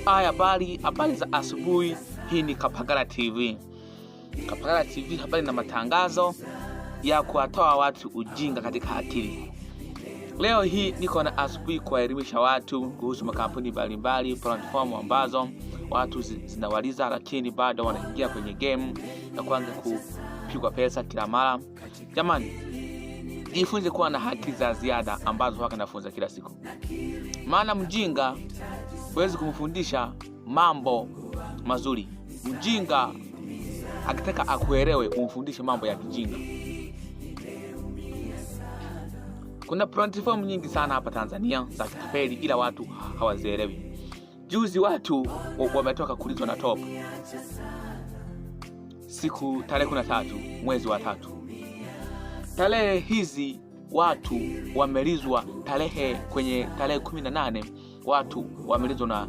Haya, habari za asubuhi. Hii ni Kapagala TV. Kapagala TV, habari na matangazo ya kuwatoa watu ujinga katika akili. Leo hii niko na asubuhi kuwaelimisha watu kuhusu makampuni mbalimbali, platform ambazo watu zinawaliza, lakini bado wanaingia kwenye game na kuanza kupigwa pesa kila mara. Jamani, jifunze kuwa na haki za ziada ambazo waka nafunza kila siku, maana mjinga huwezi kumfundisha mambo mazuri. Mjinga akitaka akuelewe, umfundishe mambo ya kijinga. Kuna platform nyingi sana hapa Tanzania za kitapeli, ila watu hawazielewi. Juzi watu wametoka kulizwa na top siku tarehe 13 mwezi wa 3. Tarehe hizi watu wamelizwa tarehe kwenye tarehe 18 watu wamelizwa na